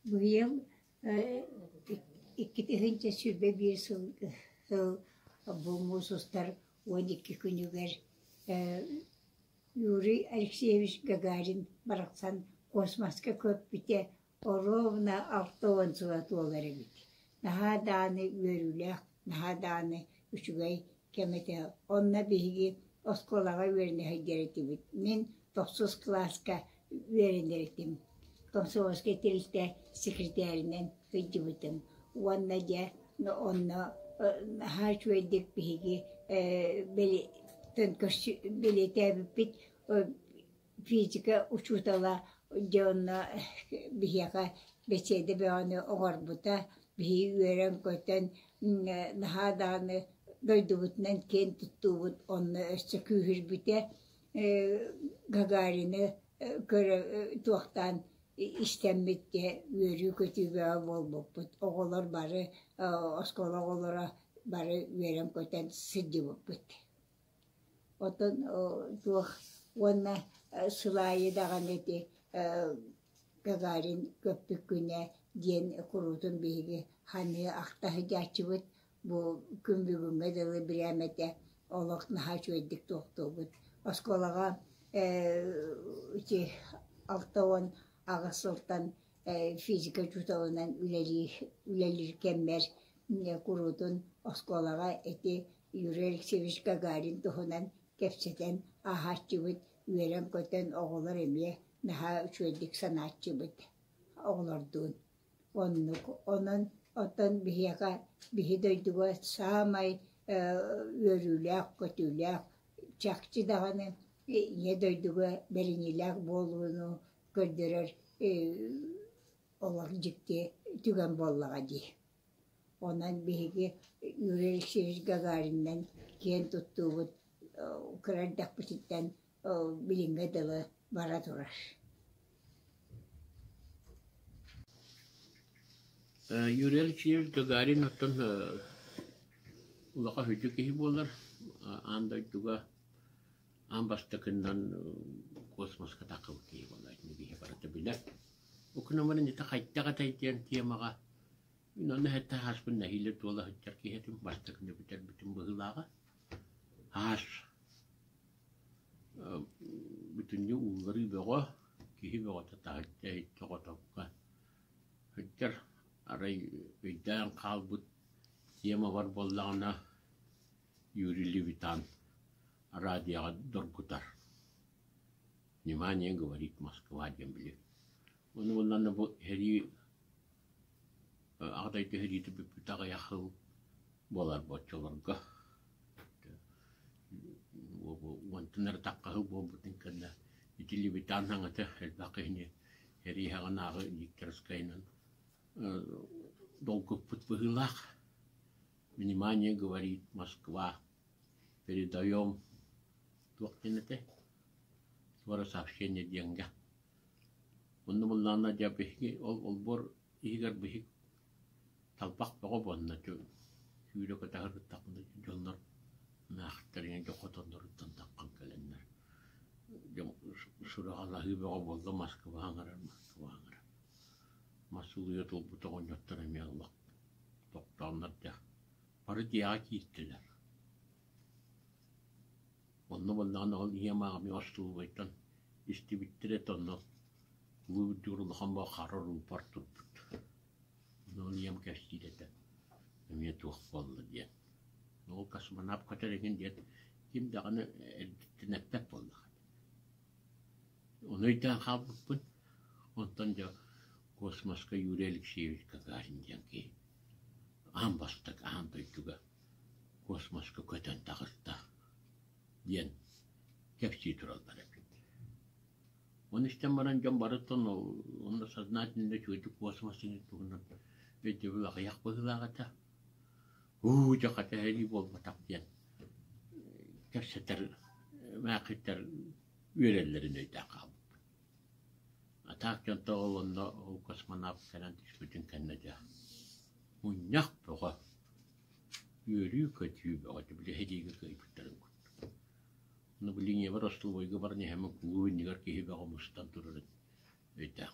Быйыл 2021 сыл бу муус устар 12 күнүгэр Юрий Алексеевич Гагарин барахсан космоска көппүтэ оруобуна 60 сыла туолар эбит. Наһаа даҕаны үөрүүлээх, наһаа даҕаны үчүгэй кэм этэ. Онно биһиги оскуолаҕа үөрэнэ сылдьар этибит. Мин тохсус кылааска үөрэнэр этим. Комсомольскай тэрилтэ секретаринэн сылдьыбытым. Уонна дьэ онно наһаа үчүгэйдик биһиги бэлиэтээбиппит физика учуутала дьэ онно биһиэхэ бэсиэдэ бөҕөнү оҥорбута. Биһиги үөрэн-көтөн наһаа даҕаны дойдубутунан киэн туттуубут онно өссө күүһүрбүтэ. Гагарины көрө туохтаан истэммит дьэ үөрүү-көтүү бөҕө буолбуппут. Оҕолор бары оскуола оҕолоро бары үөрэн-көтөн сылдьыбыппыт. Оттон туох уонна сыл аайы даҕаны ити Гагарин көппүт күнэ диэн куруутун биһиги ханыы ахта сылдьааччыбыт. Бу күн бүгүҥҥэ дылы бирээмэтэ олох наһаа үчүгэйдик туохтуубут. Оскуолаҕа ити 68 сылтан физика учууталынан үлэлиир кэммэр куруутун оскуолаҕа ити Юрий Алексеевич Гагарин туһунан кэпсэтэн ааһааччыбыт, үөрэн-көтөн оҕолор эмиэ наһаа үчүгэйдик санааччыбыт оҕолордуун. Оннук. Онон оттон биһиэхэ биһи дойдуга саамай үөрүүлээх-көтүүлээх, чахчы даҕаны Ийэ дойдуга бэриниилээх буолууну көрдөрөр олох дьикти түгэн буоллаҕа дии. Онон биһиги Юрий Алексеевич Гагаринынан киэн туттуубут кыра эрдэхпититтэн билиҥҥэ дылы бара турар. Юрий Алексеевич Гагарин оттон улахан үрдүк киһи буолар. Аан дойдуга аан бастакыннан космоска таххыбыт киһи буолар. Итини киһи барыта билэр. Бу күн ити хайдах этэй диэн темаҕа мин онно сэттэ сааспын нэһиилэ туола сылдьар киһи этим, бастакыны бүтэрбитим быһыылааҕа. Аас бүтүннүү уулларыы бөҕө, киһи бөҕөтө таһырдьа иһиттэ хотокко сылдьар. Арай өйдөөн хаалбыт темабар буоллаҕына Юрий Левитан радиоҕа доргутар. «Внимание, говорит Москва» диэн били. Ону уонна бу сэрии Аҕа дойду сэриитэ бүппүтэ аҕыйах сыл буолар бу оччолорго. Уонтан эрэ таххаһыы буолбутун кэннэ ити Левитан саҥата элбэх киһини сэрии саҕанааҕы дикторскайынан долгуппут быһыылаах. Внимание, говорит Москва, передаем туох диэн этэй? Скоро сообщение диэҥҥэ. Онно буллаҕына дьэ биһиги ол олбуор иһигэр биһик талбах бөҕө буолла сүүрэ көтө сырыттахпына дьоннор эмээхтэрин дьэ хотонноруттан таххан кэлэннэр дьэ сураҕалаһыы бөҕө буолла Москва аҥарар Москва аҥарар мас улуйа турбут оҕонньоттор эмиэ олох тохтооннор дьэ бары дьиэҕэ киирдилэр Онно буоллаҕына ол ийэм аҕам остуолубайтан истибиттэрэ этэ онно улуу үрдүгэр улахан баҕа хара рупор турбут. Ону ол ийэм кэпсиир этэ эмиэ туох буолла диэн. Ол космонавт көтөр эҥин диэн ким даҕаны эрдэттэн эппэт буоллаҕа. Ону өйдөөн хаалбыппын. Онтон дьэ космоска Юрий Алексеевич Гагарин диэн киһи аан бастакы аан дойдуга космоска көтөн таҕыста диэн кэпсии тураллар эбит. Ону истэн баран дьон барыттан онно сознательно үчүгэйдик космос туһунан өйдөбүл аҕыйах быһыылаах этэ. Уу, дьэ хата сэрии буолбатах диэн кэпсэтэр мээхиттэр үөрэллэрин өйдөөн хаалбыппын. А так дьонто ол онно ол космонавт кэлэн түспүтүн кэннэ дьэ мунньах бөҕө Үөрүү-көтүү бөҕөтө били сэриигэ кыайбыттарын курдук. Ону били ийэбэр остолобуойга баран иһэммин кулууп иннигэр киһи бөҕө мустан турарын өйдөөн.